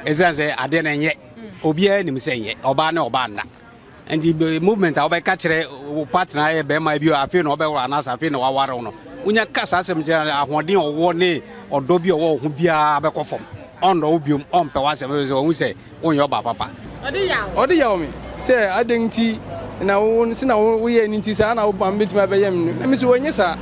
Ɛsiane sɛ adeɛ no ɛnyɛ, obiara nim sɛ ɛnyɛ, ɔbaa ne ɔbaa nna. Nti movement a wobɛka kyerɛ wo partner yɛ bɛrima bi a afei na ɔbɛworo anaasɛ afei na waware wo no, wonya ka saa asɛm kyerɛ no, ahoɔden a ɔwɔ ne ɔdɔ bi a ɔwɔ wo ho biara bɛkɔ fam. Ɔnnɔ wo biom, ɔmpɛ w'asɛm, ɛfiri sɛ wahu sɛ wonyɛ ɔbaa papa. Ɔde yaw me sɛ adɛn nti na wo sɛ na woyɛ no nti saa na wo maame bɛtumi abɛyɛ me no. Na me nso ɛnyɛ saa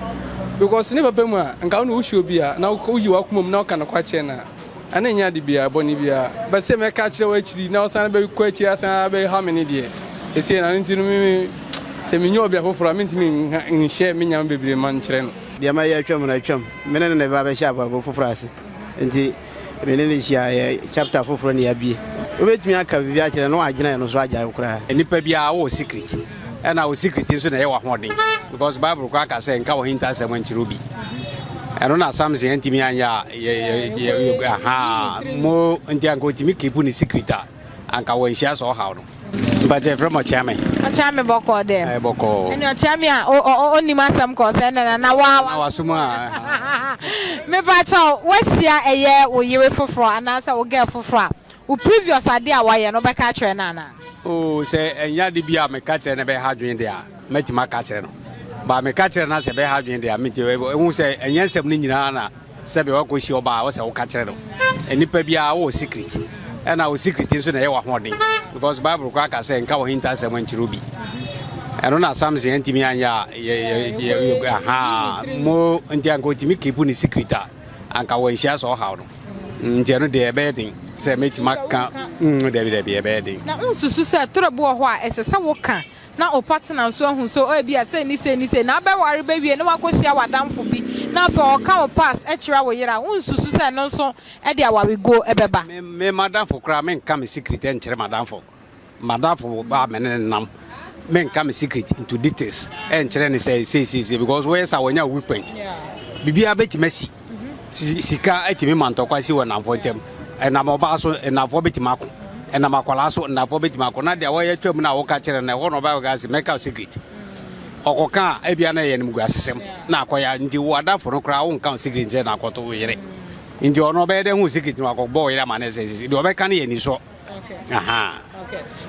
because ne papa mu a nka wo ne wohyia obi a na woyi w'akoma mu na woka nokware kyerɛ no a ɛno nyɛ ade biara bɔne biara but sɛ mɛka akyerɛ wo akyiri na wosan bɛkɔ akyiri asan abɛha me no deɛ ɛsei na no nti no me sɛ menyɛ ɔbea foforɔ a mentumi nhyɛ me nyame bebree ma nkyerɛ no. Deɛ mayɛ atwam no atwam. Me ne no na ɛbɛba abɛhyɛ abrabɔ foforɔ ase. Nti me ne no hyia yɛ chapter foforɔ na yɛabie. Wobɛtumi aka biribi akyerɛ no na wagyina ɛno so agyae wo koraa. Nipa biara wowɔ secret ɛna wo secret nso na ɛyɛ w'ahoɔden because bible koraa ka sɛ nka w'ahintasɛm nkyerɛ obi ɛno na Samson antumi anyɛ a yɛ yɛ ahaa mo nti anka otumi keep ne secret a anka wanhyia sɛ ɔhaw no. Mpakyɛ yɛfrɛ me Ɔkyeame. Ɔkyeame bɔkɔɔ dɛm. Ɛɛ bɔkɔɔ. Ɛne Ɔkyeame a ɔnim asɛm kɔɔ sɛ ɛnɛ nana waa. Na wasom a. Mepakyɛw wahyia ɛyɛ wo yere foforɔ anaasɛ wo girl foforɔ a wo previous adeɛ a wayɛ no wobɛka akyerɛ no anaa? Oh sɛ ɛnyɛ ade bi a meka kyerɛ no ɛbɛha adwene deɛ a mɛtumi aka akyerɛ no. But meka kyerɛ no na sɛ ɛbɛha adwene deɛ a mente ɛhu sɛ ɛnyɛ nsɛm no nyinaa na Sɛdeɛ woakɔ hyia ɔbaa a, ɔsɛ woka kyerɛ no. Nnipa biara wowɔ secret. Ɛna wo secret nso na ɛyɛ w'ahoɔden. Because Bible koraa ka sɛ nka w'ahintasɛm nkyerɛ obi. Ɛno na Samson antumi anyɛ a yɛ aha mo nti anka ɔtumi keep ne secret a anka wanhyia sɛ ɔhaw no. Nti ɛno deɛ ɛbɛyɛ den sɛ mɛtumi aka dabi dabi ɛbɛyɛ den. Na wonsusu sɛ toro bi wɔ hɔ a ɛsɛ sɛ woka na wo partner nso ahu sɛ oh ebia sei ne sei ne sei na abɛware bɛwie na woakɔhyia w'adamfo bi na afei ɔka wo past kyerɛ wo yere a, wonsusu sɛ ɛno nso de awareguo bɛba? Me me m'adamfo koraa menka me secret nkyerɛ m'adamfo. M'adamfo ba a me ne no nam, menka me secret into details nkyerɛ no sɛ sei sei sei because woyɛ saa wanya weak point. Biribiara bɛtumi asi. Sika tumi ma ntɔkwa si wɔ nnamfoɔ ntam. Ɛnam ɔbaa so, nnamfoɔ bɛtumi ako. Ɛnam akwadaa so, nnamfoɔ bɛtumi ako. Na deɛ wɔyɛ twam no a woka kyerɛ no, ɛhɔ na ɔbɛka sɛ mɛka wo secret. Ɔkɔka a, ebia na ɛyɛ animguasesɛm na akɔyɛ. Nti wo adamfo no koraa wonka wo secret nkyerɛ no akɔto wo yere. Nti ɔno ɔbɛyɛ dɛ hu secret no akɔbɔ wo yere amanneɛ sɛ sisi deɛ ɔbɛka no yɛ anisɔ.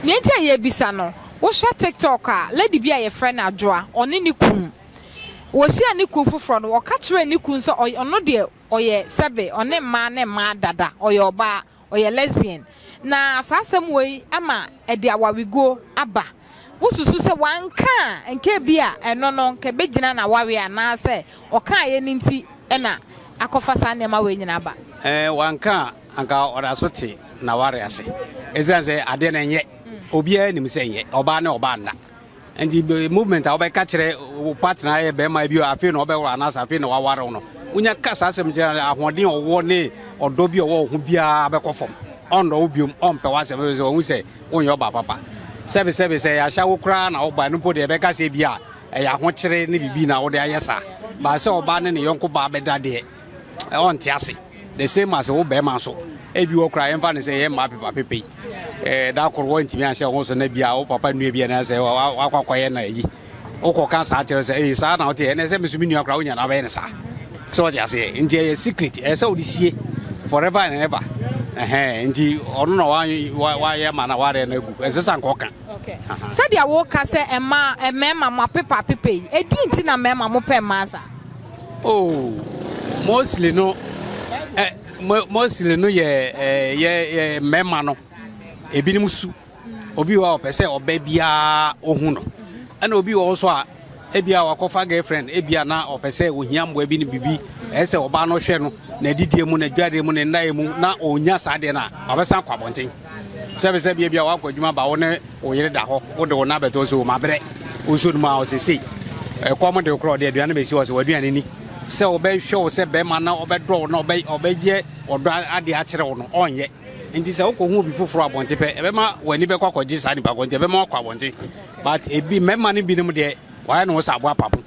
Nea enti a yɛrebisa no, wohwɛ TikTok a, lady bi a yɛfrɛ no Adwoa, ɔne ne kunu Wɔhyiaa ne kunu foforɔ no, ɔka kyerɛɛ ne kunu sɛ ɔno deɛ ɔyɛ sɛbe, ɔne mmaa ne mmaa dada, ɔyɛ ɔbaa, ɔyɛ lesbian. Na saa asɛm wei ama ɛde awareguo aba. Wosusu sɛ wanka a, nka ebia ɛno no nka ɛbɛgyina n'awareɛ anaasɛ ɔkaeɛ no nti na akɔfa saa nneɛma wei nyinaa aba? Ɛɛ, wanka a, anka ɔda so te n'awareɛ ase. Ɛsiane sɛ adeɛ no ɛnyɛ, obiara nim sɛ ɛnyɛ, ɔbaa ne ɔbaa nna. Nti movement a wobɛka kyerɛ wo partner yɛ bɛrima bi afei na ɔbɛworo anaasɛ afei na waware wo no, wonya ka saa asɛm kyerɛ no ahoɔden a ɔwɔ ne ɔdɔ bi a ɔwɔ wo ho biara bɛkɔ fam. Ɔnnɔ wo biom, ɔmpɛ w'asɛm ɛfiri sɛ wahu sɛ wonyɛ ɔbaa papa. Sɛbe sɛbe sɛ yɛahyɛ wo koraa na woba ɛno mpo deɛ ɛbɛka sɛ bi a ɛyɛ ahokyere ne biribi na wode ayɛ saa. Baa sɛ ɔbaa ne ne yɔnko baa bɛda deɛ ɔnte ase. The same as wo bɛrima nso. Ebi wɔ koraa yɛmfa no sɛ yɛ mmaa pepa pepa yi. Ɛɛ da koro wɔntumi anhyɛ wo so na bia wo papa nua bi anaasɛ wakɔ akɔyɛ na ayi. Wokɔka saa kyerɛ sɛ ee saa na wote ɛnɛ sɛ me so me nua koraa wonya na wobɛyɛ no saa. Sɛ wɔte aseɛ nti ɛyɛ secret ɛyɛ sɛ wode sie forever and ever. Ɛhɛn nti ɔno na wayɛ ma na wareɛ no agu ɛsɛ sɛ anka ɔka. Sɛdeɛ woka sɛ mmaa mmarima mo apepa apepa yi ɛdi nti na mmarima mopɛ mmaa saa? Oh, mostly no, eh, mostly no yɛ eh, yɛ yɛ mmarima no ebinom su. Obi wɔ a ɔpɛ sɛ ɔbɛ biara ohu no, ɛna obi wɔ nso a ebia wakɔfa girlfriend ebia na ɔpɛ sɛ ohia mmoa bi ne bibi ɛsɛ sɛ ɔbaa no hwɛ no na adidie mu na adwareɛ mu na nnaeɛ mu na ɔnya saa deɛ no a ɔbɛsan akɔ abɔnten. Sɛbisɛbi ebia wakɔ adwuma ba wo ne wo yere da hɔ, wode wo nan bɛto so, mabrɛ. Wonso no mu a ɔsɛ sei. Ɛkɔm de wo koraa ɔde aduane bɛsi hɔ sɛ w'aduane ni. Sɛ ɔbɛhwɛ wo sɛ bɛrima na ɔbɛdɔ wo na ɔbɛyɛ ɔdɔ adeɛ akyerɛ wo no, ɔnyɛ. Nti sɛ wokɔhu obi foforɔ abɔnten pɛ, ɛbɛma w'ani bɛkɔ akɔgye saa nipa kɔ, nti ɛbɛma wakɔ abɔnten. But ebi mmarima no binom deɛ, wɔayɛ ne ho sɛ aboa papo.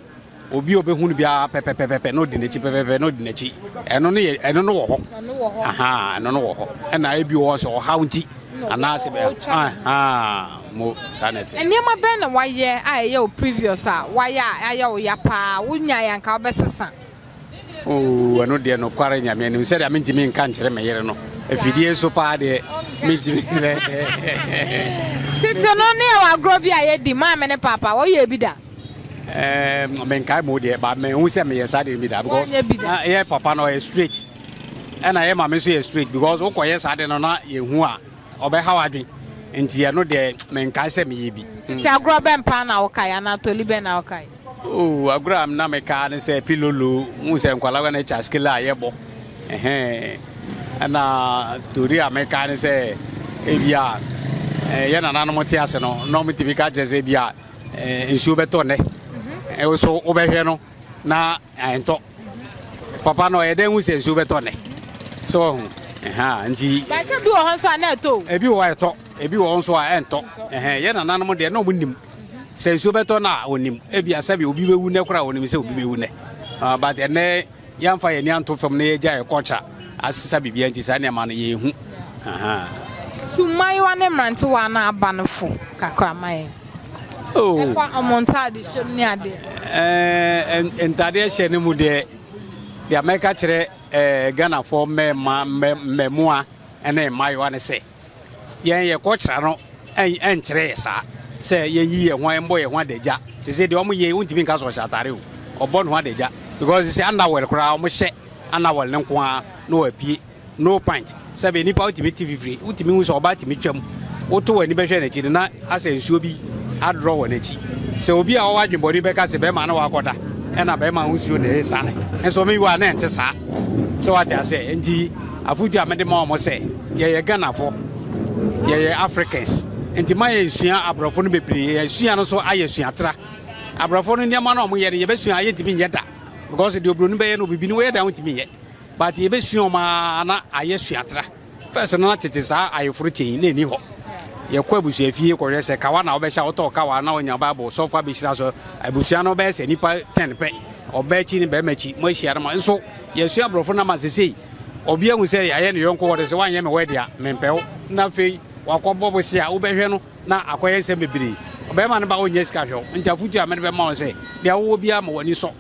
Obi a ɔbɛhu no biara pɛpɛpɛpɛ na ɔdi n'akyi pɛpɛpɛ na ɔdi n'akyi. Ɛno no yɛ ɛno no wɔ hɔ. Ahaa ɛno no wɔ hɔ. Ɛna ebi wɔ hɔ sɛ ɔhaw nti anaasɛ bɛ ahaa mo saa na ɛte. Nneɛma bɛn na wayɛ a ɛyɛ wo previous a wayɛ a ayɛ wo ya paa wonyae a anka wobɛsesa? Oo ɛno deɛ nokware Nyame anim sɛdeɛ mentumi nka nkyerɛ me yere no afidie so paa deɛ. Mentumi. Tete no ne yɛwɔ agorɔ bi a yɛdi, maame ne paapa, wɔyɛ bi da? Ɛɛ, menkae mu deɛ, ba mehu sɛ meyɛ saa deɛ bi da. Because na yɛ papa no ɔyɛ straight, ɛna yɛ maame nso yɛ straight because wokɔyɛ saa deɛ no na yɛhu a ɔbɛhaw adwen. Nti ɛno deɛ menkae sɛ meyɛ bi. Tete agorɔ bɛn paa na wokae anaa toli bɛn na wokae? Oh, agorɔ a na mekaa ne sɛ pilolo, wohu sɛ nkwadaa no kyaskele a yɛbɔ. Ɛhɛn. Ɛna tori a mekaa ne sɛ ebi a yɛ nananom te ase no, na wɔtumi ka kyerɛ sɛ ebi a nsuo bɛtɔ nnɛ. Ɛwo so wobɛhwɛ no na ɛntɔ. Papa no ɔyɛ dɛn hu sɛ nsuo bɛtɔ nnɛ? So ɔho. Ɛha nti. Baasa bi wɔ hɔ nso a na ɛtɔ o. Ebi wɔ hɔ a ɛtɔ. Ebi wɔ hɔ nso a ɛntɔ. Ɛhɛn, yɛn nananom deɛ na wɔn nim sɛ nsuo bɛtɔ no a wɔnim. Ebia sɛbi obi bɛwu nnɛ koraa wɔnim sɛ obi bɛwu nnɛ. Uh, but ɛnɛ yɛamfa yɛn ani anto fam na yɛgya yɛ culture asesa biribiara nti saa nneɛma no yɛnhu. Aha. Tu mmaayewa ne mmerantewa no aba no fo kakra ma yɛn. Oh. Ɛfa wɔn ntaade hyɛ mu ne adeɛ. Ɛɛ ntaadeɛ hyɛ no mu deɛ deɛ mɛka kyerɛ ɛɛ Ghanafoɔ mmarima mmaamua ne mmaayewa ne sɛ. Yɛn yɛ kɔkyera no ɛnkyerɛ yɛ saa sɛ yɛnyi yɛn ho yɛmbɔ yɛn ho adagya sese deɛ wɔn yɛ wontumi nka sɛ ɔhyɛ atare o ɔbɔ ne ho adagya because sɛ underwear koraa wɔn hyɛ underwear ne nko ara na wɔapue no pint sɛbi nipa wotumi ti fifiri wotumi hu sɛ ɔbaa tumi twam woto w'ani bɛhwɛ n'akyi no na asɛ nsuo bi adorɔ wɔ n'akyi sɛ obi a ɔwɔ adwembɔne bɛka sɛ bɛrima no wakɔda ɛna bɛrima ho nsuo na ɛresane nso me wa na ɛnte saa sɛ wate aseɛ nti afotu a mede ma wɔn sɛ yɛyɛ Ghanafo yɛyɛ Africans nti ma yɛnsua aborɔfo no bebree yɛsua no so ayɛ suatra aborɔfo no nneɛma no a wɔyɛ no yɛbɛsua yɛntumi nyɛ da because deɛ oburoni bɛyɛ no obibini wɔyɛ da wontumi nyɛ but yɛbɛsua wɔn ara na ayɛ suatra First no na tete saa ayeforo kyɛ yi na ɛni hɔ. Yɛkɔ abusua fie kɔhwɛ sɛ kawa na wobɛhyɛ a wotɔɔ kawa na wonya Bible sɔfo abɛhyira so abusua no bɛyɛ sɛ nnipa 10 pɛ ɔbaa akyi ne bɛrima akyi mo ahyia no ma nso yɛsua aborɔfo no ama sesei obi ahu sɛ yɛayɛ ne yɔnko wɔde sɛ woanyɛ me wɛde a mempɛ wo na afei wakɔbɔ bose a wobɛhwɛ no na akɔyɛ nsɛm bebree ɔbɛrima no ba ɔnyɛ sika hwɛ wo nti afotu a mede bɛma wo sɛ deɛ wowɔ biara ma w'ani sɔ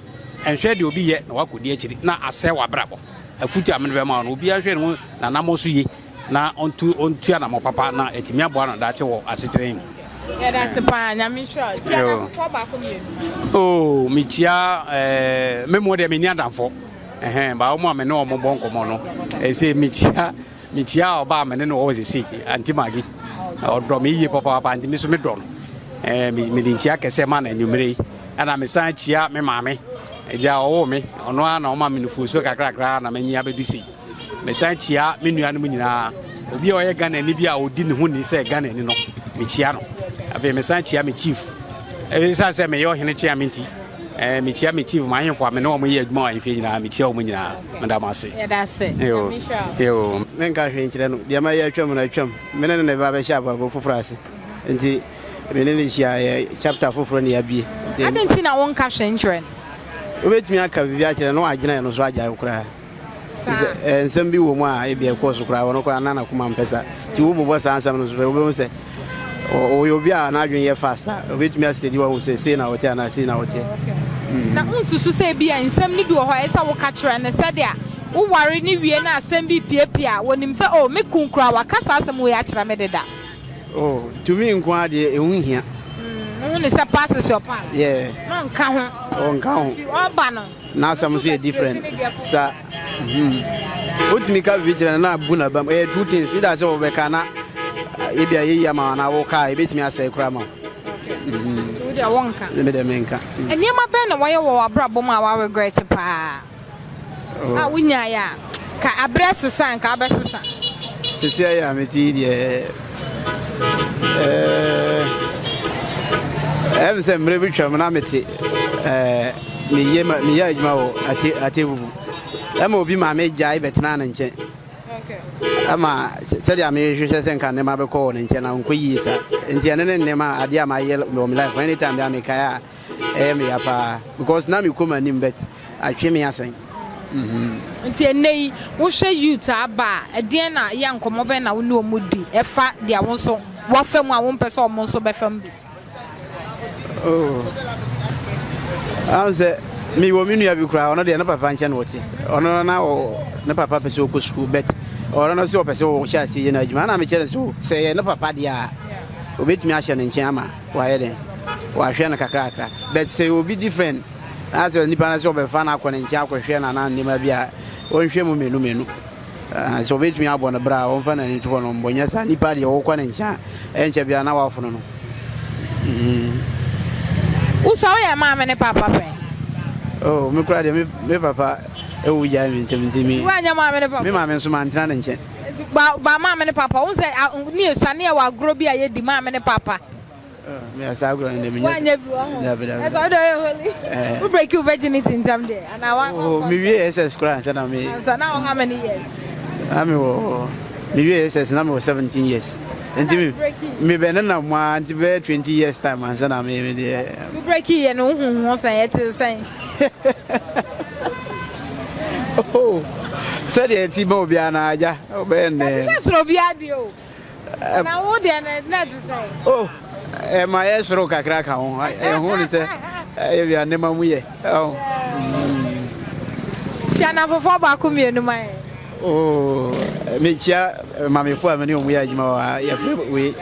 nhwɛ deɛ obi yɛ na wakɔdi akyiri na asɛe w'abrabɔ. Afutu a mede bɛma wo no, obiara nhwɛ ne ho n'anammɔn so yie na ɔntu ɔntu anammɔn papa na atumi aboa no daakye wɔ asetena yi mu. Yɛda ase paa, Nyame nhyira wo. Kyia adamfofoɔ baako mmienu. Oh, mekyia eh, me mu deɛ menni adamfo. Ɛhɛn, ba wɔn a me ne wɔn bɔ nkɔmmɔ no, ɛsɛ mekyia Mekyia ɔbaa a me ne no wɔ hɔ sesei, Auntie Maggie. Ɔdɔ me yie papaapa, nti me nso medɔ no. Eh, mede nkyia kɛseɛ ma no anwummerɛ yi. Ɛna mesan kyia me maame, agya a ɔwoo me, ɔno ara na ɔma me nufosuo kakrakra na manyi abɛdu sei. Mesan kyia me nuanom nyinaa. Obi a ɔyɛ Ghanani bi a ɔdi ne ho ni sɛ Ghanani no, mekyia no. Afei mesan kyia me chief. Ɛsiane sɛ meyɛ ɔhene kyea me nti, Eh, mekyia me chief, m'ahemfo a me ne wɔn yɛ adwuma wɔ ahemfie nyinaa, mekyia wɔn nyinaa. Meda mo ase. Yɛda ase. Yo. Nyame nhyira wo. Yo. Menka hwee nkyerɛ no. Deɛ mayɛ atwam no, atwam. Me ne no na ɛbɛba abɛhyɛ abrabɔ foforɔ ase. Nti me ne no hyia, yɛ chapter foforɔ na yɛabue. Nti. Adɛn nti na wonka hwee nkyerɛ no? Wobɛtumi aka biribi akyerɛ no na wagyina ɛno so agyae wo koraa. Saa. Sɛ nsɛm bi wɔ mu a ebia ɛkɔɔ so koraa, ɔno koraa na n'akoma mpɛ saa. Nti wobobɔ saa nsɛm no so pɛ, wobɛhu sɛ ɔyɛ obi a n'adwene yɛ fast a, obɛtumi asɛdi wahu sɛ sei na ɔteɛ anaa sei na ɔteɛ. Mm. Na wonsusu sɛ ebia nsɛm no bi wɔ hɔ a ɛsɛ sɛ woka kyerɛ no sɛdeɛ woware no wie na asɛm bi repiapia a, wɔnim sɛ oh, me kun koraa waka saa asɛm wei akyerɛ me deda. Oh, tumi nko ara deɛ ɛho nhia. Mm, wohu no sɛ past is your past. Yeah. Na ɔnka ho. Ɔnka ho. Nti ɔba no. N'asɛm nso yɛ different sa hmm. Wotumi ka biribi kyerɛ no na abu n'abam. Ɛyɛ two things. Either sɛ wɔbɛka na ebi a yɛyi ama anaa woka a ebetumi asɛe koraa ma wo. Hmm. Nti wo deɛ wonka? Me deɛ menka. Nneɛma bɛn na wɔyɛ wɔ w'abrabɔ mu a wa regret paa? Oh. A wonyaeɛ a, ka aberɛ sesa a nka wobɛsesa? Sisi ayɛ a mete yi deɛ ɛɛ ɛm sɛ mmerɛ bi twam na mete ɛɛ meyɛ meyɛ adwuma wɔ ate atebubu ɛma obi maame gyae bɛtena ne nkyɛn ɛma sɛdeɛ mehwehwɛ sɛ nka nneɛma bɛkɔ wɔ ne nkyɛn na nkɔ yie sa nti ɛne ne nneɛma adeɛ a mayɛ wɔ me life anytime bi a mekae a ɛyɛ me ya paa because na mekɔ m'anim but atwe me asɛn. Nti ɛnnɛ yi wohwɛ youth a aba a, ɛdeɛn na yɛ nkɔmmɔ bɛn na wo ne wɔn di ɛfa deɛ wo nso woafa mu a wompɛ sɛ wɔn nso bɛfa mu bi? Oh, ahun sɛ mewɔ me nua bi koraa ɔno deɛ ne papa nkyɛn na ɔte ɔno na ne papa pɛ sɛ ɔkɔ sukuu but Ɔno no sɛ ɔpɛ sɛ ɔhyɛ ase yɛ no adwuma na mekyerɛ no so sɛ ɛyɛ ne papa deɛ a obɛtumi ahyɛ no nkyɛn ama wayɛ dɛn wahwɛ no kakrakra but sɛ obi different na sɛ nipa no sɛ ɔbɛfa no akɔ ne nkyɛn akɔhwɛ no anaa nneɛma bi a ɔnhwɛ mu mmienu mmienu sɛ ɔbɛtumi abɔ no berɛ a ɔmfa n'ani nto hɔ no mbɔ nyɛ saa nipa deɛ ɔwokɔ ne nkyɛn a ɛnkyɛ biara na wafono no. Wosua woyɛ maame ne papa pɛn? Oh, me kura deɛ me me papa ewu gyae me ntɛm nti me. Woanyɛ maame ne papa? Me maame nso mantena ne nkyɛn. Ba ba maame ne papa, wohu sɛ ne esua ne yɛwɔ agorɔ bi a yɛdi maame ne papa. Me saa agorɔ no deɛ menyɛ. Woanyɛ bi wɔ ho? Dabi dabi. Ɛsɛ ɔdɔ yɛ holy. Wo break your virginity ntɛm deɛ anaa wa? Oh, me wie SS koraa ansa na me. Ansa na wɔ how many years? Na me wɔ me wie SS na me wɔ 17 years. Nti me me bɛ nenam mu ara nti bɛyɛ 20 years time ansa na me me deɛ. Wo break yɛ no wohu ho sɛn ɛte sɛn? Oh, sɛdeɛ ɛti ma obiara na agya ɔbɛyɛ nnɛ. Ɛte sɛ soro obiara deɛ o. Na wo deɛ no na ɛte sɛn? Oh, ɛma yɛ soro kakra ka ho. Ɛho ne sɛ ɛyɛ bia nneɛma mu yɛ. Oh. Kyia nnamfofoɔ baako mmienu ma yɛn. Oh, mekyia mamefo a me ne wɔn yɛ adwuma wɔ ha. Yɛfrɛ wei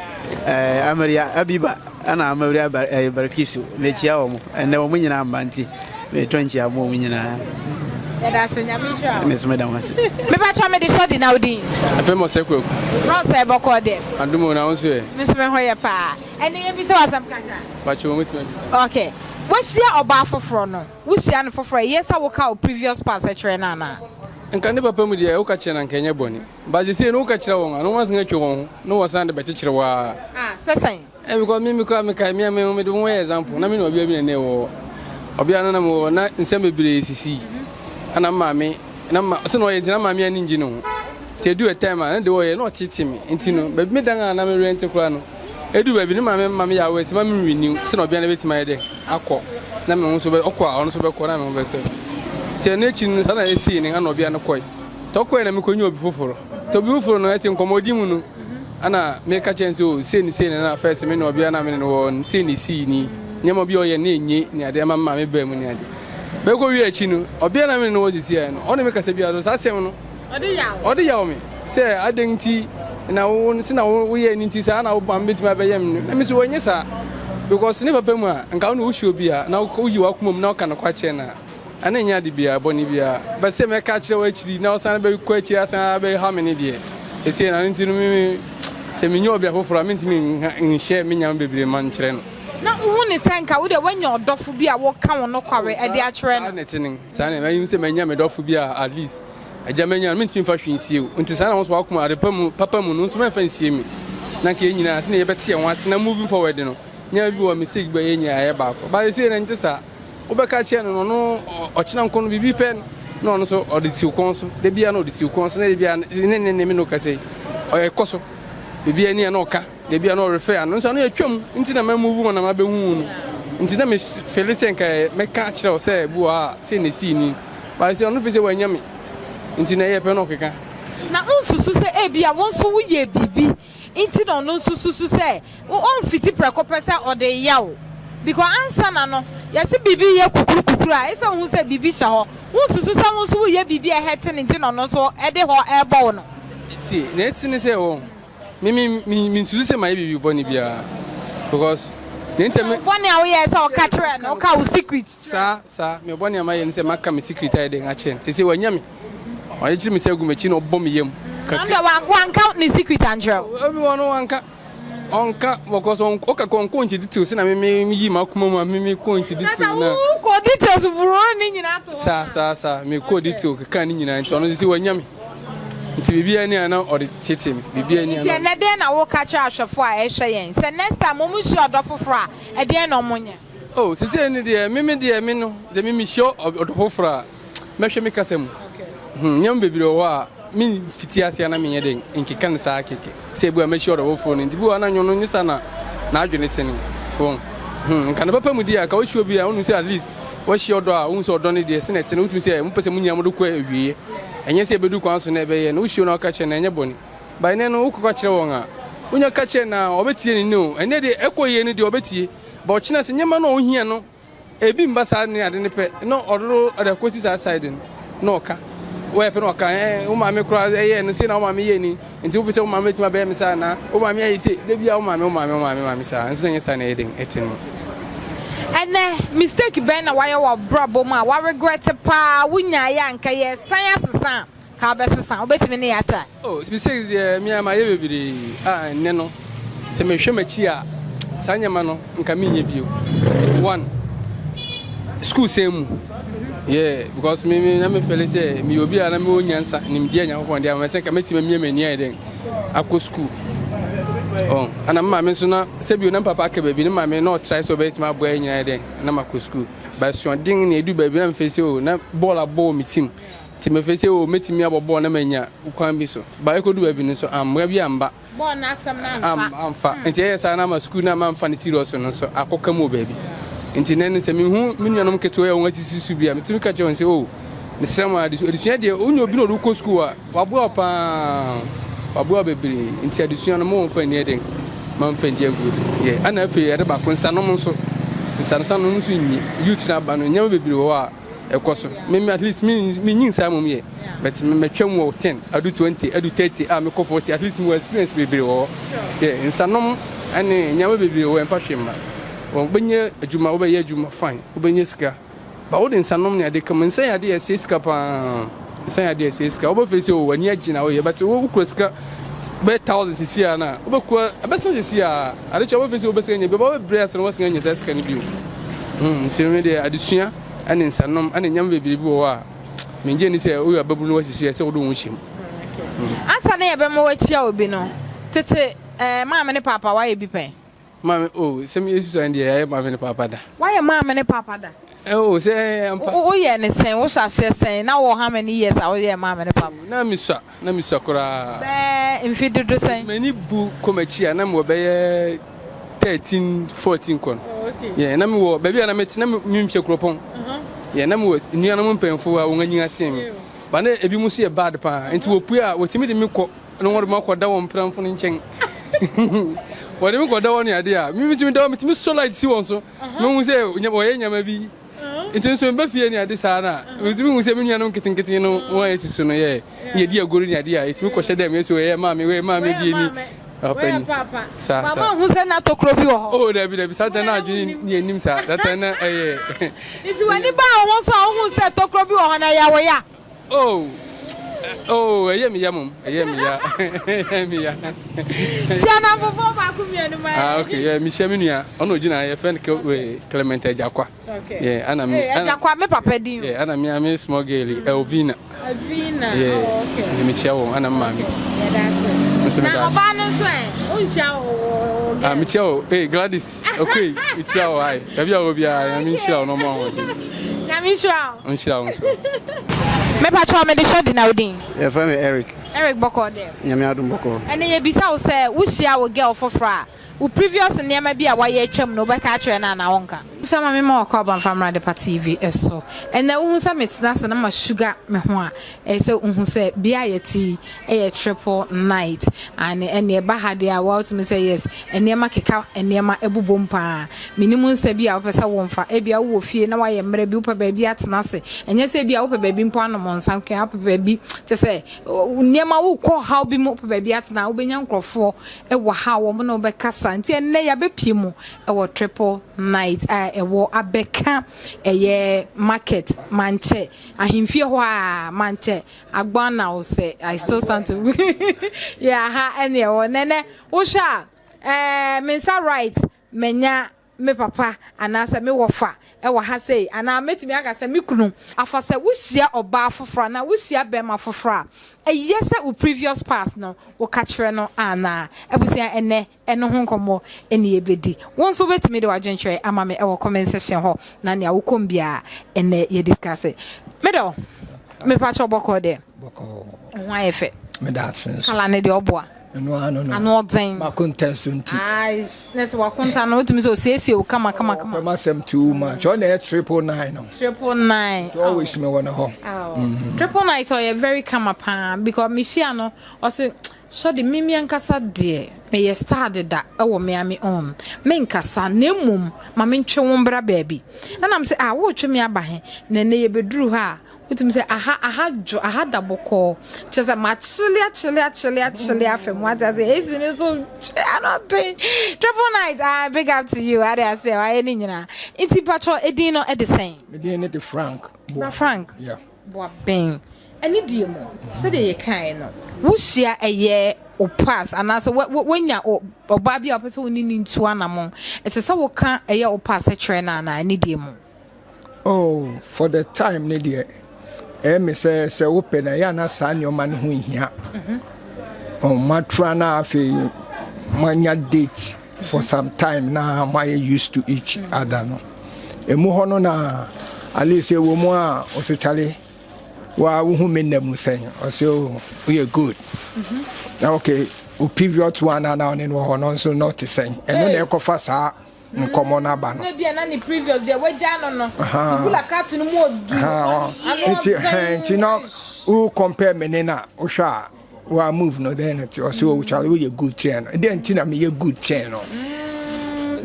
eh, Amaria Abiba ɛna Amaria Bar, eh, Barkisu. Mekyia wɔn. Ɛnɛ wɔn nyinaa mma nti metɔ nkyia mu wɔn nyinaa. Yɛda ase, Nyame nhyira wo. Me nso meda mo ase. Mepakyɛw mede sɔ di na wo din? Afei mo sɛ Kwaku. Rose ɛbɔkɔɔ deɛ? Adom o, na wo nso ɛ? Me nso me ho yɛ paa. Ɛnɛ yɛmmisa wo asɛm kakra. Pakyɛw mɛtumi abisa. Ok. Woahyia ɔbaa foforɔ no, wohyia no foforɔ a, ɛyɛ sɛ woka wo previous past kyerɛ no anaa? Nka ne papa mu deɛ woka kyerɛ no anka ɛnyɛ bɔne. But sesei no woka kyerɛ wɔn a na wɔn asan atwa wɔn ho na wɔsan de bɛkyekyere wo ara. Ah, sɛ sɛn? Eh, because me me koraa mekae me a me mede me ho yɛ example na me ne ɔbea bi na na ɛwɔ hɔ. Ɔbea no na mewɔ hɔ na nsɛm bebree sisii. Ɛna me maame na ma sɛ na ɔyɛ nti na maame ani ngye ne ho. Nti edu a time a na de ɔyɛ na ɔtete me. Nti no baabi me dan a na me rent koraa no edu baabi ne maame ma me yɛ aware sɛ ma me renew sɛ na ɔbea no bɛtumi ayɛ dɛ akɔ na me ho nso bɛ ɔkɔ a ɔno nso bɛkɔ na me ho bɛtɔ. Nti ɛno akyi no saa na esii no ɛna ɔbea no kɔe. Nti ɔkɔe na mekɔnya obi foforo. Nti obi foforo no ɛte nkɔmmɔdi mu no ɛna meka kyerɛ no sɛ o sei ne sei na na first me ne ɔbea no a me ne no wɔ no sei na esii ni nneɛma bi a ɔyɛ na enye ne ade ama me maame baa mu ne ade. Bɛkɔ wie akyi no ɔbea no a me ne no wɔ sisi no ɔne me kasa biara so saa asɛm no ɔde yaw me sɛ adɛn nti na wo sɛ na woyɛ ne nti saa na wo maame bɛtumi abɛyɛ me no na me so wɔnyɛ saa because ne papa mu a nka wo ne wohyia obi a na woyi w'akoma mu na woka nokware kyerɛ no a ɛno nyɛ ade biara bɔne biara but sɛ mɛka akyerɛ wo akyiri na wosan bɛkɔ akyiri asan abɛha me ne deɛ ɛsei na no nti no me sɛ menyɛ ɔbea foforɔ a mentumi nhyɛ me nyame bebree ma nkyerɛ no. Na wohu ne sɛ nka wo deɛ woanya ɔdɔfo bi a woka wo nokware de akyerɛ no. Saa na ɛte ne. Saa na mahu sɛ manya me dɔfo bi a at least agya manya no mentumi mfa hwee nsie wo nti saa na wo nso w'akoma ade pa mu papa mu no nso mɛmfa nsie me na nka yɛn nyinaa sɛnea yɛbɛte yɛn ho ase na moving forward no nneɛma bi wɔ mistake bi a yɛn nyinaa yɛ baako ba ɛsei no ɛnte saa wobɛka kyerɛ no no ɔno ɔkyena nko no biribi pɛ na ɔno nso ɔde siw kɔn so da biara na ɔde siw kɔn so na da biara ne ne ne me no kasa yi ɔyɛ kɔ so biribi ani a na ɔka Dabi a na ɔrefɛ ano nso ano yɛ twam nti na ma move on na ma bɛhu wo no nti na me fele sɛ nka mɛka akyerɛ wo sɛ bi wɔ ha a sei na esii ni but sɛ ɔno fi sɛ wanya me nti na ɛyɛ pɛ na ɔkeka. Na wonsusu sɛ ebia wo nso woyɛɛ biribi nti na ɔno nso susu sɛ ɔmfiti prɛko pɛ sɛ ɔde reyɛ wo because ansa na no yɛse biribi yɛ kukuru kukuru a ɛsɛ sɛ wohu sɛ biribi hyɛ hɔ wonsusu sɛ wo nso woyɛ biribi a ɛhɛte no nti na ɔno nso de hɔ rebɔ wo no. Tie, nea ɛte ne sɛ wɔn. Me me me me nsusu sɛ mayɛ biribi bɔne biara because ne nti me. Bɔne a woyɛ sɛ ɔka kyerɛ no ɔka wo secret. Saa saa me bɔne a mayɛ ne sɛ maka me secret ayɛ dɛn akyerɛ no sese wanya me ɔkyekyere me sɛ agu m'akyi na ɔbɔ me yam. Ɔno deɛ wanka ne secret ankyerɛ wo. Obi wɔ no wanka ɔnka because ɔka kɔ ɔnkɔ nti details na me me yi m'akoma mu a me me kɔ nti details na. Na wo kɔ details buro ne nyinaa to hɔ. Saa saa saa me kɔ detail keka ne nyinaa nti ɔno sese wanya me. Nti biribiara ni a na ɔde tete me, biribiara ni a na. Nti ɛnnɛ dɛn na woka kyerɛ ahwɛfoɔ a ɛrehwɛ yɛn sɛ next time wɔn hyia ɔdɔ foforɔ a ɛdeɛn na wɔn nyɛ? Oh sesei no deɛ me me deɛ me no sɛ me mehyia ɔdɔ foforɔ a mɛhwɛ me kasa mu. Hmm, nneɛma bebree wɔ hɔ a me fiti aseɛ na menyɛ dɛn nkeka no saa kɛkɛ sɛ ebi a mɛhyia ɔdɔ foforɔ no nti bi wɔ hɔ a na nwono nye saa na n'adwene te no wɔn. Hmm, nka ne papa mu deɛ a ka wohyia obi a wonim sɛ at least Woahyia ɔdɔ a, wohu sɛ ɔdɔ no deɛ, sɛnea ɛte no, wotumi sɛ mopɛ sɛ mo nyinaa mode kɔ awieeɛ. Ɛnyɛ sɛ ɛbɛdu kwan so na ɛbɛyɛ no, wohyia no a woka kyerɛ no a, ɛnyɛ bɔne. But ɛnnɛ no, wokɔka kyerɛ wɔn a, wonya ka kyerɛ no a, ɔbɛtie ne nne o. Ɛnnɛ deɛ, ɛkɔ yie no deɛ, ɔbɛtie. But ɔkyena sɛ nneɛma no a ɔhia no, ebi mba saa ne ade no pɛ, na ɔde akɔsi saa side no, na ɔka. Wɔyɛ pɛ na ɔka ɛɛ wo maame koraa ɛyɛ no sei na wo maame yɛ ni nti wopɛ sɛ wo maame bɛtumi abɛyɛ me saa anaa wo maame ayɛ sei da biara wo maame wo maame wo maame maame saa nso na ɛnyɛ saa na ɛyɛ den ɛte no. Ɛnɛ mistake bɛn na wayɛ wɔ abrabɔ mu a wa regret paa wonyaeɛ a nka yɛresan asesa a nka wobɛsesa wobɛtumi ne yɛ akyɛ? Oh mistakes deɛ me ara mayɛ bebree a ɛnnɛ no sɛ mehwɛ m'akyi a saa nneɛma no nka menyɛ bio. One, school sɛn mu yeah because me me na me fɛle sɛ meyɛ obi a na mewɔ nyansa nimdeɛ a Nyankopɔn de ama me sɛ nka mɛtumi amia m'ani ayɛ dɛn akɔ school. Oh, ana me maame nso na sɛbio na me papa aka baabi ne maame na ɔtrae sɛ ɔbɛtumi aboa yɛ nyinaa yɛ dɛn na makɔ school. But suaden na ɛdu baabi na mefɛ sɛ oh na bɔɔl abɔ wɔ me tim. Nti mefeel sɛ oh mɛtumi abɔ bɔɔl na manya kwan bi so but ɛkɔdu baabi no nso ammra bi amba. Bɔɔl no asɛm no amfa. Amfa. Nti ɛyɛ saa na ama sukuu no a mamfa no serious no nso akɔka mu wɔ baabi. Nti nnɛ no sɛ mehu me nuanom nketewa yi a wɔasisi so bi a metumi ka kyerɛ wɔn sɛ oh mesrɛ mo adesua adesua deɛ wonya obi na ɔde wo kɔ sukuu a waboa wo paa waboa wo bebree nti adesua no mo mfa nni ɛdɛn ma mfa ndi agorɔ yɛ ɛna afei ɛde baako nsanom nso nsanom nso nyi youth no aba no nneɛma bebree wɔ hɔ a ɛkɔ so me me at least me me nyin saa mom yɛ but me matwa mu wɔ 10 adu 20 adu 30 a mekɔ 40 at least me wɔ experience bebree wɔ hɔ yɛ nsanom ɛne nneɛma bebree wɔ ɛmfa hwee mma wɔbɛnyɛ adwuma wobɛyɛ adwuma fine wobɛnyɛ sika ba wode nsanom ne ade kama nsa yɛ ade yɛ ɛsɛ sika paa nsa yɛ ade ɛsɛ sika wobɛfɛ sɛ o w'ani agye na woyɛ but wokura sika bɛyɛ thousand sisi a na wobɛkura ɛbɛsa sisi a ade kyɛ wobɛfɛ sɛ wobɛsɛ nya bi wobɛbrɛ ase na woasan anya saa sika no bio hmm, nti me deɛ adesua ne nsanom ne nneɛma bebree bi wɔ hɔ a mengye ni sɛ woyɛ ababunu na woasi so yɛ sɛ wode wo ho hyɛ mu. Ansa na yɛbɛma woakyia obi no, tete eh, maame ne paapa woayɛ bi pɛn? Maame, oh, sɛ meyɛ susua no deɛ yɛayɛ maame ne paapa da. Woayɛ maame ne paapa da? Eh, oh, sɛ eh, ampa. Woyɛ ne sɛn? Wohyɛ aseɛ sɛn? Na wɔ how many years a woyɛɛ maame ne paapa? Na mesua, na mesua koraa. Bɛɛ mfe dodo sɛn? M'ani bu kɔ m'akyi a na mewɔ bɛyɛ 13, 14 kɔ no. Oh, okay. Yeah, na mewɔ baabi a na mete na memfie kuropɔn. Uh-huh. Yeah, na mewɔ nuanom mpanyimfo a wɔn anyin asen me. Ba na ebi mu nso yɛ bad paa. Nti wɔpue a wɔtumi de me kɔ na wɔde me akɔda wɔn mpramfo no nkyɛn. Wɔde me kɔda wɔn ne ade a, me metumi da hɔ metumi sɔ light si wɔn so. Mehu sɛ wɔyɛ nneɛma bi. Nti nso meba fie ne ade saa na metumi hu sɛ me nuanom nketenkete no wɔn a esi so no yɛ yɛdi agorɔ ne ade a yɛtumi kɔhyɛ dɛm yɛsɛ wɔyɛ maame wɔyɛ maame deɛ ni papa ni saa saa. Mama hu sɛ na tokuro bi wɔ hɔ. Oh dabi dabi saa dan na adwene ni anim saa that na ɛyɛ. Nti w'ani baa wo ho so a wohu sɛ tokuro bi wɔ hɔ na ɛyɛ wo ya. Oh oh ɛyɛ me ya mom ɛyɛ me ya ɛyɛ me ya. Hyia namfofoɔ baako mmienu ma. Ah okay yeah mehyia me nua ɔno ogyina yɛ fɛn Clement Agyakwa. Okay. Yeah ana me. Hey, Agyakwa me papa din. Yeah ana me ame small girl mm. Elvina. Elvina. Yeah. Oh, okay. Ne mekyia wɔn ana me maame. Yeah, that's it. Na ɔbaa no nso ɛ wonkyia o. Ah mekyia o. Hey Gladys. Okay mekyia o ai. Baabi a wɔ biara nyame nhyira wo na ɔma ahoɔden. Nyame nhyira wo. Ɔnhyira wo nso. Mepa kyɛw mede sɔ di na wo din? Yɛfrɛ me Eric. Eric bɔkɔɔ dɛ? Nyame adom bɔkɔɔ. Ɛnɛ yɛbisa wo sɛ wo hyia wo girl foforɔ a, wo previous nneɛma bi a wayɛ atwam no wobɛka akyerɛ no anaa wonka? Abusua ma me ma wakɔ aba mfa mmra Adepa TV so. Ɛnɛ wohu sɛ metena ase na ma sugar me ho a, ɛyɛ sɛ wohu sɛ bea a yɛte yi yɛ triple night. Aane ɛnneɛ ɛba ha deɛ a woatumi sɛ yes nneɛma keka nneɛma bobom paa. Menim nsa bi a wopɛ sɛ womfa. Ebia wowɔ fie na woayɛ mmerɛ bi wopɛ baabi atena ase. Ɛnyɛ sɛ ebia wopɛ baabi mpo anom nsa nko ara, wopɛ baabi kyerɛ sɛ nneɛma wokɔ haw bi mu wopɛ baabi atena a wobɛnya nkurɔfoɔ wɔ ha a wɔn ne wo bɛkasa. Nti ɛnnɛ yɛabɛpie mu wɔ triple night a ɛwɔ abɛka ɛyɛ market mankyɛ ahemfie hɔ a mankyɛ Agbana wo sɛ I still stand to yeah ha ɛne ɛwɔ nɛnɛ wohwɛ a ɛɛ me nsa right manya me papa anaasɛ me wɔfa ɛwɔ ha sei anaa mɛtumi aka sɛ me kunu afa sɛ wohyia ɔbaa foforɔ anaa wohyia bɛrima foforɔ a ɛyɛ sɛ wo previous past no woka kyerɛ no anaa abusua ɛnɛ Ɛno ho nkɔmmɔ na yɛbɛdi. Wo nso wobɛtumi de w'adwenkyerɛ ama me wɔ comment section hɔ na nea wokɔm biara ɛnɛ yɛ discuss. Me dɔ, mepakyɛw bɔkɔɔ deɛ? Bɔkɔɔ. Wo ho ayɛ fɛ. Meda ase nso. Kala no deɛ ɔboa. Ɛno ano no. Ano ɔden. Makonta so nti. Aish, na sɛ wakonta no wotumi sɛ osiesie wo kama kama kama. Ɔpɛ m'asɛm too much. Ɔna ɛyɛ 999 no. 999. Always me wɔ ne hɔ. Oh. 999 ɔyɛ very kama paa because mehyia no ɔse Sɔde me me ankasa deɛ meyɛ star deda wɔ me ara me own menkasa na mmom ma mentwe wo mbra baabi ɛna mese ah woretwe me aba he na ɛnɛ yɛbɛduru hɔ a. Wotumi sɛ aha aha dwo aha da bɔkɔɔ kyerɛ sɛ makyele akyele akyele akyele afa mu ate ase AC ne so twe ano den triple night ah big up to you ade ase wayɛ ne nyinaa nti patro edin no ɛde sɛn. Me din ne de Frank. Bra Frank. Yeah. Boaben ɛne deɛ mu sɛdeɛ yɛkae no wohyia ɛyɛ o pass anaasɛ woanya ɔbaa bi a wopɛ sɛ wo ne ne ntu anamɔn ɛsɛ sɛ woka ɛyɛ wo pass kyerɛ no anaa ɛne deɛ mu. Oh, for the time ne deɛ ɛyɛ me sɛ sɛ wopɛ na ɛyɛ ana saa nneɛma no ho nhia. Mhm. Oh, moatra na afei moanya date for some time na moayɛ used to each mm. other no. Emu hɔ no na at least ɛwɔ mu a ɔsɛ kyale wa wohu me nna mu sɛn ɔsɛ oh woyɛ good. Mm-hmm. Na okay, wo previous one na na ɔne no wɔ hɔ no nso na ɔte sɛn ɛno na ɛkɔfa saa nkɔmɔ no aba no. Na ebia na ne previous deɛ wagya no no. Ibula kat no mu odu. Nti nti na wo compare me ne na wohwɛ a wa move no then nti ɔsɛ o kyale woyɛ good kyɛn no. Deɛ nti na meyɛ good kyɛn no.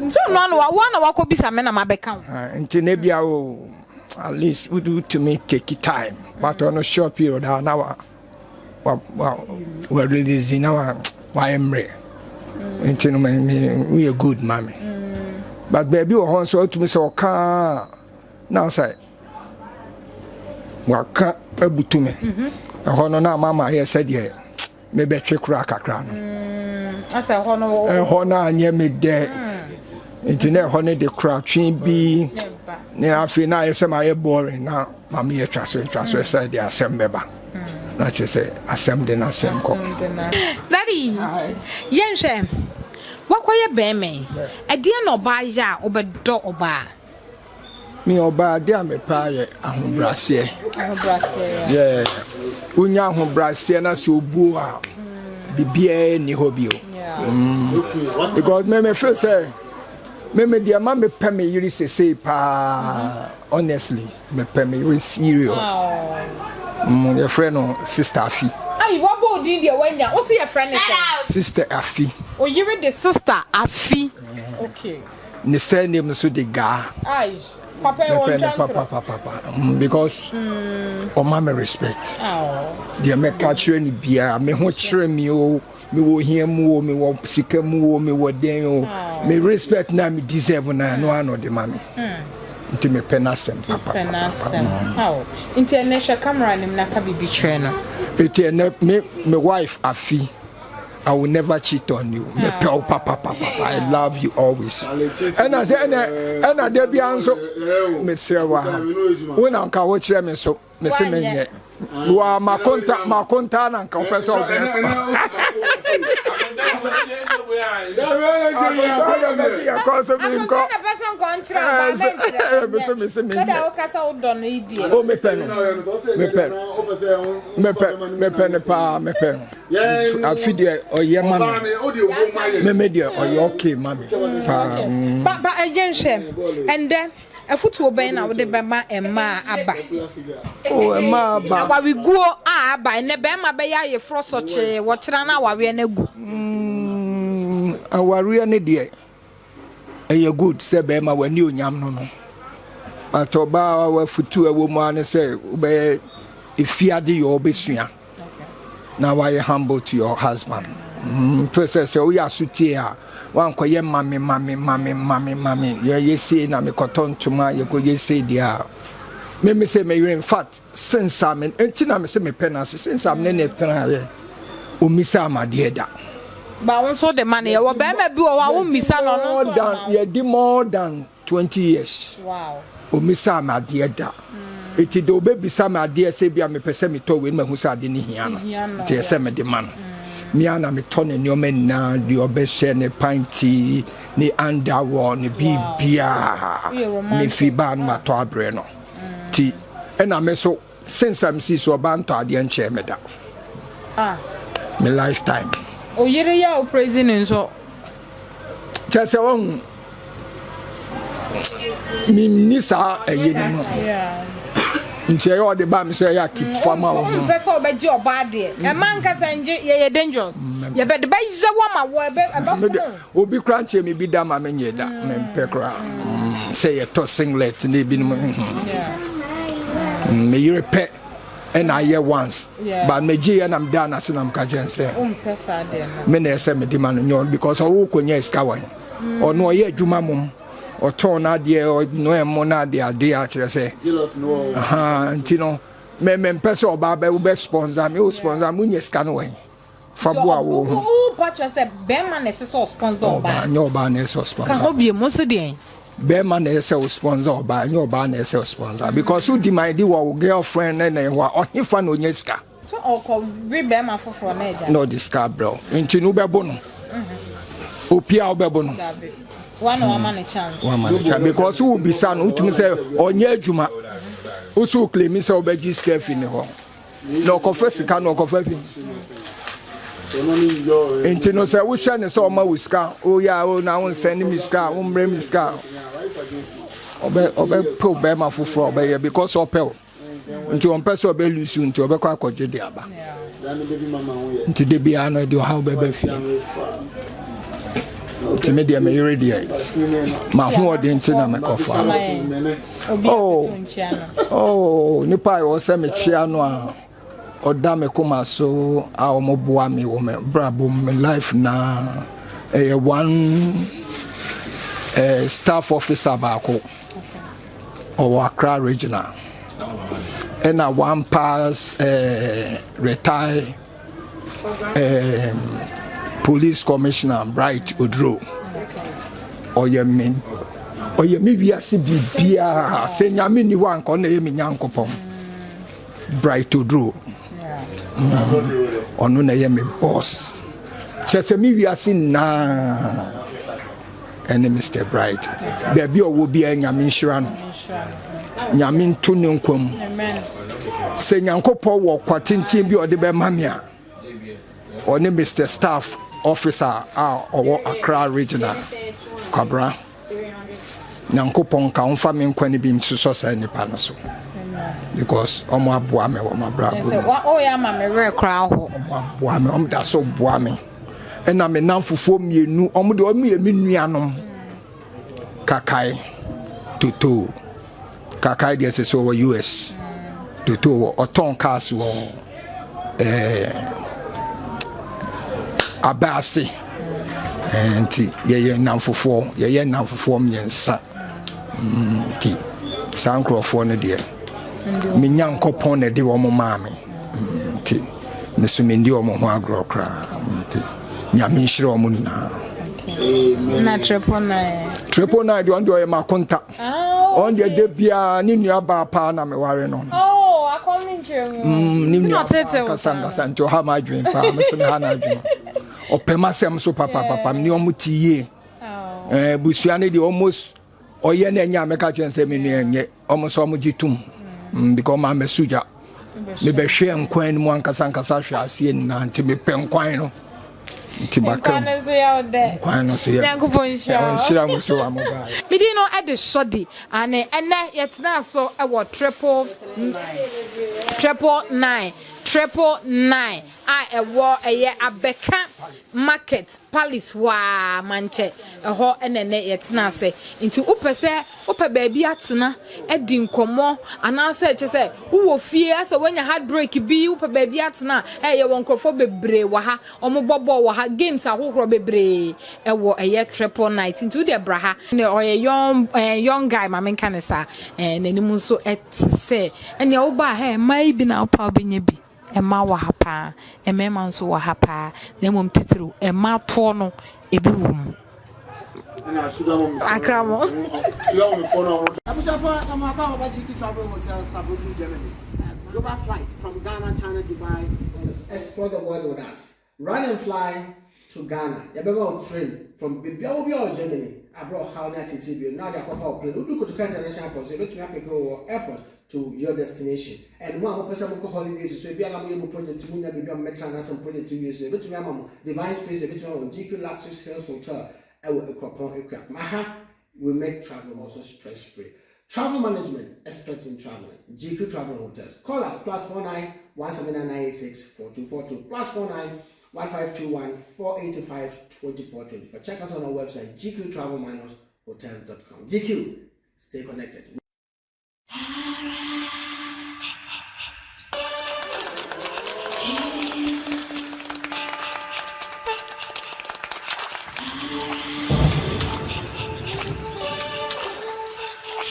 Nti ɔno ano wa na wakɔ bisa me na mabɛka wo. Nti na ebia o at least wotumi take time but ɔno short period a na wa wa wa wa release na wa wayɛ mmerɛ nti no me me woyɛ good ma me but baabi wɔ hɔ nso ɔtumi sɛ ɔkaa na sɛ waka abutu me ɛhɔ no na ama ma ayɛ sɛdeɛ mebɛtwe koraa kakra no mm, ɛhɔ no anyɛ me dɛ mm. nti na ɛhɔ no de kora twe bi ne afei na ayɛ sɛ mayɛ boring na maame yɛ twa so twa so sɛ de asɛm bɛba na kyerɛ sɛ asɛm de n'asɛm kɔ. Daddy, yɛnhwɛ wakɔyɛ bɛrima yi ɛdeɛ na ɔbaa yɛ a wobɛdɔ ɔbaa. Me ɔbaa adeɛ a mepɛ ayɛ ahobraseɛ. Ahobraseɛ. Yeah. Wonya ahobraseɛ na sɛ obuo a biribiara nni hɔ bio. Mm. Because me me feel sɛ me me deɛ ma mepɛ me yere sesei paa honestly mepɛ me yere serious. Mm, yɛfrɛ no sister Afi. Ayi wabɔ odin deɛ wanya wo se yɛfrɛ ne sɛ. Sister Afi. Oyere de sister Afi. Okay. Ne surname nso de Gaa. Mepɛ no papapapa mm, because ɔma me respect. Deɛ mɛka kyerɛ no biara me ho kyerɛ me o mewɔ hia mu o mewɔ sika mu o mewɔ den o me respect na me deserve na ɛno ano de ma me. Nti mepɛ n'asɛm papapapa. Nti ɛnɛ hwɛ camera nim na ka biribi kyerɛ no. Nti ɛnɛ me me wife Afi. I will never cheat on you. Me pɛ wo papa papa. I love you always. Ɛna sɛ ɛna ɛna da bia nso mesrɛ wa. Wo na nka wo kyerɛ me so. Me se menyɛ. Wa makonta makonta na nka wopɛ sɛ wobɛ. Yɛkɔ so menkɔ. Me so me se menyɛ. O mepɛ no. Mepɛ no. Mepɛ mepɛ no paa mepɛ no. Afi deɛ ɔyɛ ma me meme deɛ ɔyɛ okay ma me paa. Mm. Ba ba ɛyɛ nhwɛ ɛndɛ afutuo bɛn na wode bɛma mmaa aba. O oh, mmaa aba. Awareguo a aba ɛnɛ bɛrima bɛyɛ ayeforɔ sɔkyee wɔkyerɛ na awareɛ no agu. Mm, awareɛ no deɛ. Ɛyɛ good sɛ bɛrima w'ani onyam no no but ɔbaa wafutu ɛwɔ mu ara ne sɛ wobɛyɛ efiade yɛ ɔbɛsua na wayɛ humble to your husband mm, fɛ sɛ sɛ woyɛ asotie a wankɔyɛ mame mame mame mame mame yɛyɛ sei na mekɔtɔ ntoma yɛkɔyɛ sei deɛ a meme sɛ meyere in fact Since a me nti na mese mepɛ no ase since a me ne ne tenaeɛ ɔmmisaa me adeɛ da. Ba wo nso de ma no yɛwɔ bɛrima bi wɔ hɔ a wommisa no ɔno nso ama wo. Yɛdi more than 20 years. Wow. Ɔmmisaa me adeɛ da. Eti de ɔbɛbisa me adeɛ sɛ bi a mepɛ sɛ metɔ wei no mahu sɛ ade no hia no nti ɛsɛ mede ma no. Me a na metɔ ne nneɛma nyinaa deɛ ɔbɛhyɛ ne panty ne underwear ne biribiara mefi baa no matɔ abrɛ no. Ti ɛna me so since I'm si so ɔba ntɔ adeɛ nkyɛn me da. Ah. Me lifetime. Oyere yɛ o praise ne nso. Kyɛ sɛ ɔhu menni saa ɛyɛ no mu nti ɛyɛ ɔde ba me sɛ ɛyɛ akip fa ma wo ho mpɛ sɛ ɔbɛgye ɔbaa deɛ ɛma nkasa ngye yɛyɛ dangerous yɛbɛde bɛyɛ wɔ ma wɔ ɛbɛ ɛbɛfono Obi koraa nkyerɛ me bi da ma menyɛ da mempɛ koraa sɛ yɛtɔ singlet ne ebinom. Me yere pɛ ɛna ayɛ once but megye yɛ na meda no ase na meka kyerɛ sɛ me na ɛsɛ mede ma no nyɛ because ɔwo kɔnya sika wɔ he mm. Ɔno ɔyɛ adwuma mom ɔtɔn n'adeɛ ɔnoa mu n'adeɛ adeɛ akyerɛ sɛ nti no mempɛ sɛ ɔbaa bɛ wobɛ sponsor me wo sponsor me wonya sika no wɔ he fa boa wo ho. Wo ba kyerɛ sɛ bɛrima na ɛsɛ sɛ ɔsponsor ɔbaa. Nyɛ ɔbaa na ɛsɛ ɔsponsor. Ka hɔ bie mu nso deɛn. Bɛrima na ɛsɛ ɔsponsor ɔbaa nyɛ ɔbaa na ɛsɛ ɔsponsor because wo demand di wɔ wo girlfriend ne ne hɔ a ɔhefa na ɔnya sika. So ɔkɔ we bɛrima foforɔ na ɛgya. Na ɔde sika abrɛ wo nti no wobɛbo no. Opia wobɛbo no. Dabi. Wa na wama no chance. Wama no chance because wo bisa no wotumi sɛ ɔnyɛ adwuma. Wo so claim sɛ wobɛgye sika afi ne hɔ. Na ɔkɔfa sika na ɔkɔfa fi. Nti no sɛ wohyɛ ne sɛ ɔma wo sika woyɛ a o na wo nsɛn ne me sika wo mmerɛ me sika ɔbɛ ɔbɛpɛ bɛrima foforɔ ɔbɛyɛ because ɔpɛ wo. Nti ɔmpɛ sɛ ɔbɛ lose nti ɔbɛkɔ akɔgye de aba. Nti de biara no ɛde ɔhaw bɛba fie. Nti me deɛ me yere deɛ m'ahoɔden nti na mekɔfa. Oh, oh, nipa a ɛwɔ sɛ mekyia no a ɔda me koma so a wɔboa me wɔ me brabɔ mu me life na ɛyɛ one eh, staff officer baako. Ɔwɔ Accra Regional. Ɛna one pass eh, retired eh, police commissioner Bright Oduro. Ɔyɛ me ɔyɛ me wiase biribiara sɛ nyame ni hɔ anka ɔna ɛyɛ me nyankopɔn. Bright Oduro. Ɔno na ɛyɛ me boss. Kyerɛ sɛ me wiase nyinaa ɛne Mr. Bright. Baabi a ɔwɔ biara Nyame nhyira no. Nyame nto ne nkwa mu. Sɛ Nyankopɔn wɔ kwa tenten bi a ɔde bɛma me a, ɔne Mr. Staff Officer a ɔwɔ Accra Regional, Kwabra. Nyankopɔn nka ɔmfa me nkwa no bi nsosɔ saa nipa no so. Because ɔmo aboa me wɔ m'abrabɔ mu. Ɔmo aboa me, ɔmo da so boa me. Ɛna me namfofoɔ mmienu, ɔmo deɛ ɔmo yɛ me nuanom. Kakai, Toto. Kakai deɛ sɛ sɛ ɔwɔ US. Toto wɔ ɔtɔn cars wɔ ɛɛ abaase. Ɛɛ nti yɛyɛ namfofoɔ, yɛyɛ namfofoɔ mmiɛnsa. Nti saa nkurɔfoɔ no deɛ me Nyankopɔn na ɛde wɔn maa me. Nti me so mendi wɔn ho agorɔ koraa. Nti Nyame nhyira wɔn nyinaa. Na triple nine. Triple nine deɛ ɔno deɛ ɔyɛ m'akonta. Ah, ɔno deɛ de biara ne nua baa paa na meware no. Oh, akɔm ne nkyerɛ mu. Ne nua baa nkasa nkasa nti ɔha m'adwene paa me so me ha n'adwene. Ɔpɛ m'asɛm so papapapa me ne ɔmo te yie. Eh, busua no deɛ almost ɔyɛ na ɛnyɛ a mɛka kyerɛ sɛ me nua ɛnyɛ ɔmo nso ɔmo gye tom because ɔmo amɛso gya mebɛhwɛ nkwan no mu ankasa ankasa hwɛ aseɛ nyinaa nti mepɛ nkwan no nti maka mu nkwan no so yɛ nhyira mo so wa mo baa. Me din no de Shordy ane ɛnɛ yɛtenaa so wɔ triple triple 9999 a ɛwɔ ɛyɛ Abɛka Market Palace hɔ ara mankyɛ ɛhɔ na ɛnɛ yɛtena ase. Nti wopɛ sɛ wopɛ baabi atena adi nkɔmmɔ anaasɛ kyɛ sɛ wowɔ fie asɛ woanya heartbreak bi wopɛ baabi atena a ɛyɛ wɔ nkurɔfoɔ bebree wɔ ha wɔbɔ bɔɔl wɔ ha games ahodoɔ bebree ɛwɔ ɛyɛ triple night nti wodeɛ bra ha. Ɔyɛ young eh, young guy ma menka ne saa eh, n'anim nso ɛte sɛ ɛnea wobaa ha mmaa yi bi na wopɛ a wobɛnya bi. Mmaa wɔ ha paa, mmarima nso wɔ ha paa, na mmom titiriw mmaa toɔ no, ebi wɔ mu. Akra mo. Abusuafo ɛmo akɔ ababa GQ Travel Hotel Saarbrücken Germany. Global flight from Ghana, China, Dubai. Explore the world with us. Run and fly to Ghana. Yɛbɛma wo train from baabi a wɔ biara wɔ Germany abrɛ ɔhaw ne ateetee bio na wode akɔfa wo plane. Wodu Kotoka International Airport nso yɛbɛtumi apeke wo wɔ airport to your destination. And mo a mopɛ sɛ mokɔ holidays nso ebi a na moyɛ mo project munya baabi a mobɛtra anaasɛ mo project wie nso yɛbɛtumi ama mo Divine Space, yɛbɛtumi ama mo GQ Luxus Hills Hotel ɛwɔ Akuropɔn Akuapem. Aha we make travel also stress free. Travel management expert in traveling. GQ Travel Hotels. Call us +49 17996 4242 +49 1521 485 2424. Check us on our website gqtravel-hotels.com. GQ, stay connected.